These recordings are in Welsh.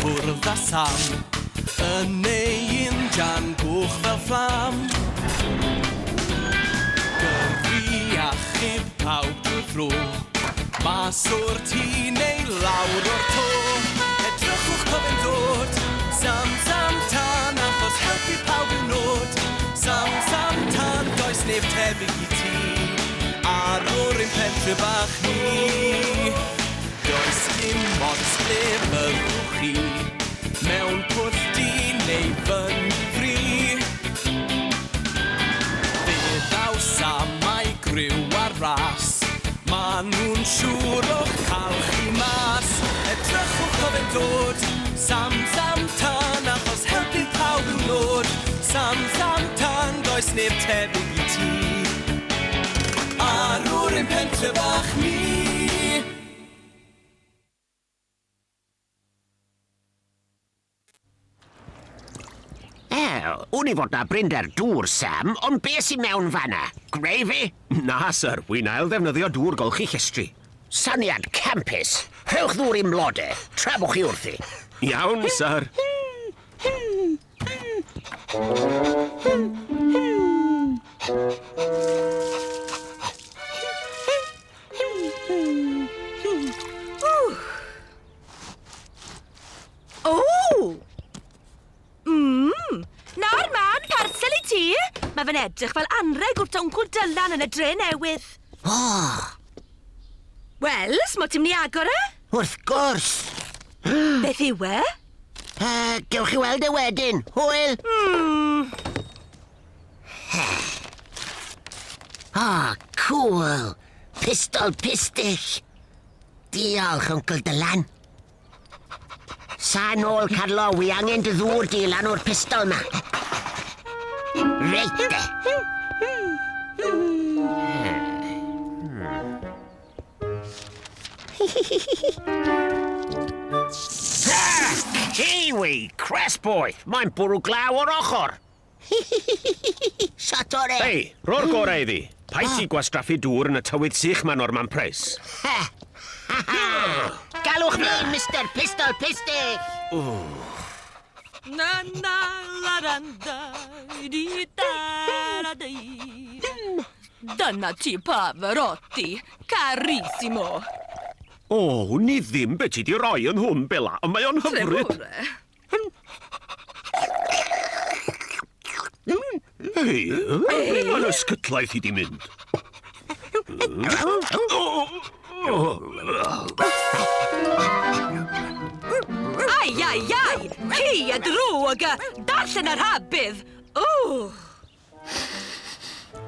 cwrdd â Sam yn ei injan gwch fel fflam. Gyrru achub pawb drwy'r fro, mas o'r tŷ neu lawr o'r to. Edrychwch cofi'n dod, Sam, Sam, Tan, achos helpu pawb yw nod. Sam, Sam, Tan, does neb tebyg i ti, ar o'r ein pentre bach ni. Does dim ots ble fyddwch chi, mewn pwll du neu fyn fri. Fe ddaw Sam a'i griw ar ras, ma' nhw'n siŵr o'ch cael chi mas. Edrychwch o fe'n dod, Sam, Sam, Tan, achos helpu pawb yw nod. Sam, Sam, Tan, does neb tebyg i ti, arwr ein pentre bach ni. Wel, wn i fod 'na brinder dŵr, Sam, ond be sy mewn fan'na? Gravy? Na, syr, wi'n ail-ddefnyddio dŵr golchi llestri. Syniad campus! Rhowch ddŵr i'm mlode, tra bo chi wrthi. Iawn, syr. O! Mmm! Norman, parsel i ti! Mae fe'n edrych fel anreg wrth Wncwl Dylan yn y dre newydd. O! Wel, smo ti'n mynd i agor e? Wrth gwrs! Beth yw e? Gewch chi weld e wedyn. Hwyl! O, cool! Pistol pistill! Diolch, Wncwl Dylan. Sa nôl, Carlo, wi angen dy ddŵr di lan o'r pistol ma. Reit de. Kiwi, crasboeth, mae'n bwrw glaw o'r ochr. Shot o'r e. Hei, ro'r gorau iddi. Paid ti gwastraffu dŵr yn y tywydd sych ma, Norman Price. Galwch fi Mr Pistol Pistill. Na na la ran da di da ra di. Dyna ti Pavarotti, carissimo. O, wn i ddim be ti di roi yn hwn, Bela, ond mae o'n hyfryd. Tremore. Hei, ble mae'n ysgytlaeth i di mynd? Ai, ai, ai! Ci y drwg! Darllen y rhabydd! Ww!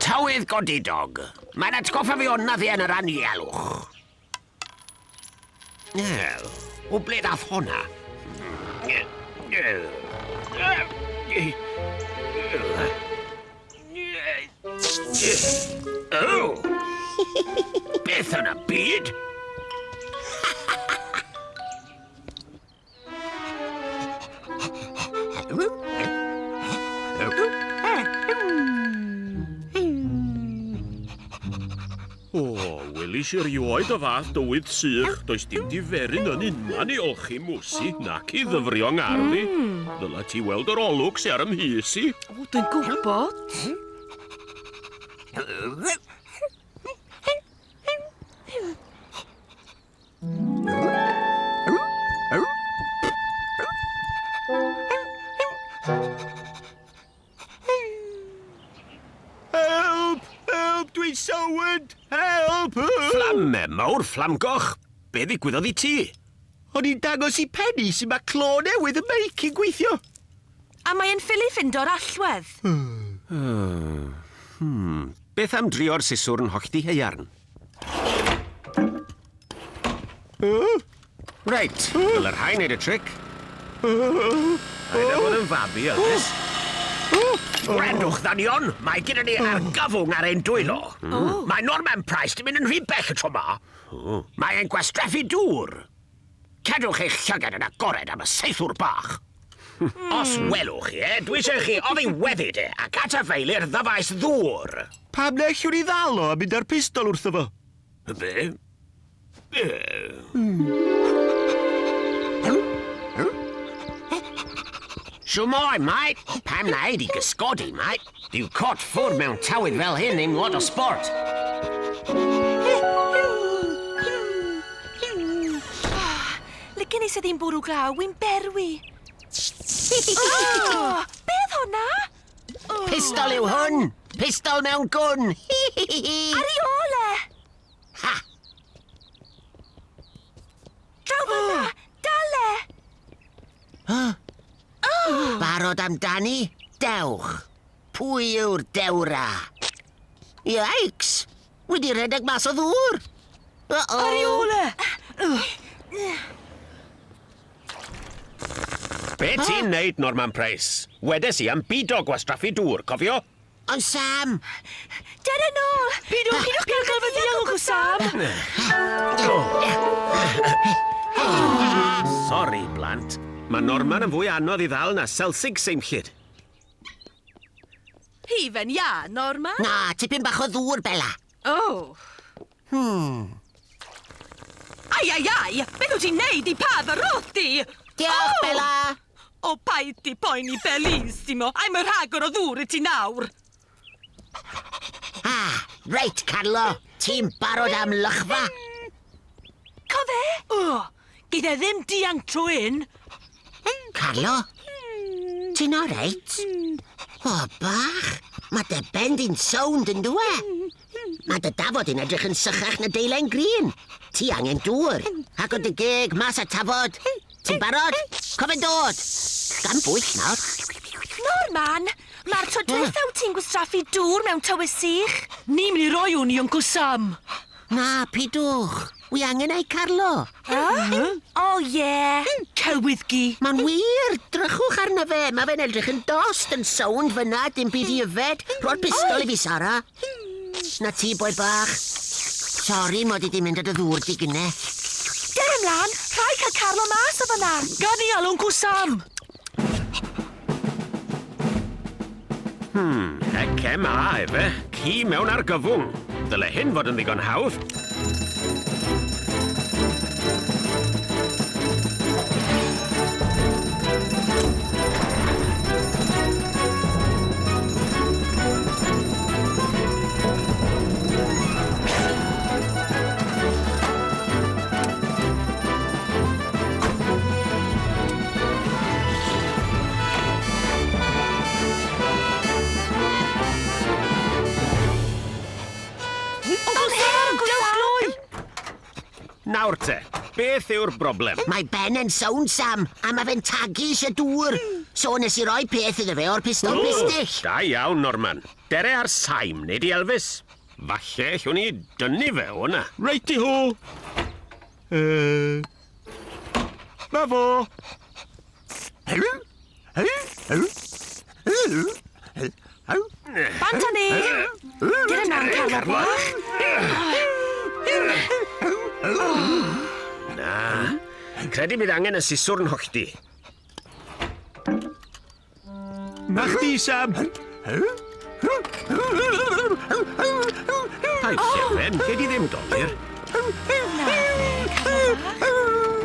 Tywydd godidog. Mae'n atgoffa fi o nyddiau yn yr anialwch. Wel, o ble dath honna? Oh! Beth yn y byd? O, welis i erioed y fath dywydd sych. Does dim diferyn yn unman i olchi mwsi, nac i ddyfrio ngardd i. Ddyla ti weld yr olwg sy ar 'y mhys i. O, dwi'n gwybod. Help! Help! Dwi'n sownd! Help! Fflame mawr, fflamgoch! Be ddigwyddodd i ti? O'n i'n dangos i Penny sut mae clo newydd y meic yn gweithio. A mae e'n ffili ffindo'r allwedd. Beth am drio'r siswrn hollti haearn? Reit, dyle'r rhain neud y tric. Rhaid am fod yn fabi, Elvis. Gwrandwch, ddynion, mae gyda ni argyfwng ar ein dwylo. Mae Norman Price 'di mynd yn rhy bell y tro 'ma. Mae e'n gwastraffu dŵr. Cadwch eich llygad yn agored am y saethwr bach. Os welwch chi e, dwi eisiau chi oddi weddyd e ac atafaelu'r ddyfais ddŵr. Pam na allwn ni ddal o a mynd â'r pistol wrtho fo? Be? Shwmae, mate. Pam na i di gysgodi, mate? Dyw cot ffwrdd mewn tywydd fel hyn ddim lot o sport. Licen i sydd ddim bwrw glaw, wy'n berwi. Oh, beth hwnna? Oh. Pistol yw hwn! Pistol mewn gwn! Ar ei ôl e! Ha! Draw fan'na! Dal e! Barod amdani? Dewch! Pwy yw'r dewra? Yikes! Wedi rhedeg mas o ddŵr! Uh-oh! Ar ei ôl e! Be ti'n neud, Norman Price? Wedes i am bido gwastraffu dŵr, cofio? Ond Sam! Dere nôl! Pidwch, pidwch gael gael fy ddiolch o Sam! Sori, blant. Mae Norman yn fwy anodd i ddal na selsig seimllyd. Hufen ia, Norman? Na, tipyn bach o ddŵr, Bella. Oh. Ai, ai, ai! Beth wyt ti'n neud i Pavarotti? Diolch, Bella! O, paid di poeni, bellissimo. Ai, mae rhagor o ddŵr i ti nawr. Ah, reit, Carlo. Ti'n barod am lychfa? Co fe? O, geith e ddim dianc trwy hyn. Carlo? Ti'n oreit? O, bach. Mae dy ben di'n sownd yn dwi? Mae dy dafod yn edrych yn sychach na deilen green. Ti angen dŵr. Ac o dy geg mas a tafod. Ti'n barod? Cofyn dod. Gan bwyll nawr. Norman, mae'r tro dwytha wyt ti'n gwastraffu dŵr mewn tywydd sych. Ni'n mynd i roi hwn i Uncle Sam. Na, pidwch. Wi angen ei Carlo. O, ie. Celwyddgi. Mae'n wir. Drychwch arno fe. Mae fe'n edrych yn dost, yn sownd fyna, dim byd i yfed. Rho'r pistol i fi, Sara. Na ti, boi bach. Sori mod i di mynd â dy ddŵr di gynne. Der ymlaen, rhaid cael Carlo mas o fyna. Gad i alw Uncle Sam. HMA, efe. Ci mewn argyfwng. Dyle hyn fod yn ddigon hawdd. Uncle Sam, dewch glwy. Nawr te, beth yw'r broblem? Mae Ben yn sownd, Sam, a mae fe'n tagu eisiau dŵr. So nes i roi peth iddo fe o'r pistol pistill. Da iawn, Norman. Dere ar saim, neu di Elvis. Falle allwn ni dynnu fe o na. Righty ho! Na fo! Bant â ni. Der ymlaen, Carlo bach. Na. Credu bydd angen y siswrn hollti. Na chdi, Sam! Paid llefen, gei di ddim dolur. Na, Carlo bach.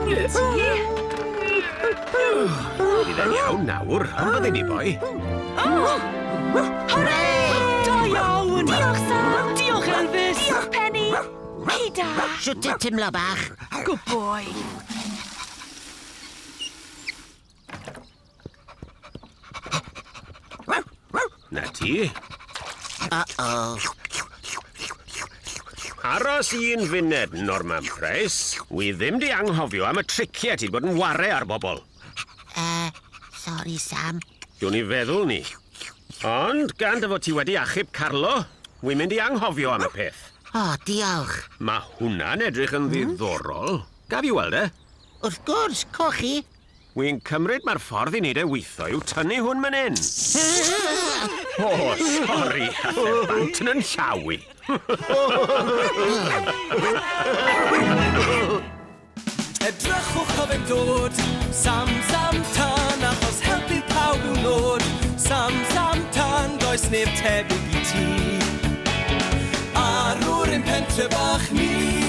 Ti. Bydd e'n iawn nawr, ond byddi ni, boi. Hwrê! Da iawn. Diolch, Sam. Diolch, Elvis. Diolch, Penny. Ci da. Shwt ti'n timlo bach? Good boy. Na ti. Uh-oh. Aros un funed, Norman Price. Wi ddim di anghofio am y triciau ti 'di bod yn ware ar bobl. Sori, Sam. Dwi'n i feddwl ni. Ond gan dy fod ti wedi achub Carlo, wi'n mynd i anghofio am y peth. O, diolch. Mae hwnna'n edrych yn ddiddorol. Gaf i weld e? Wrth gwrs, cochi. Wi'n cymryd mae'r ffordd i wneud e weithio yw tynnu hwn man hyn. O, sori, ath e bant yn llaw i. Edrychwch o fe'n dod, Sam, Sam, Tan, achos helpu pawb yw nod. Sam, Sam, Tan, does neb tebyg i ti. Arwr ein pentre bach ni.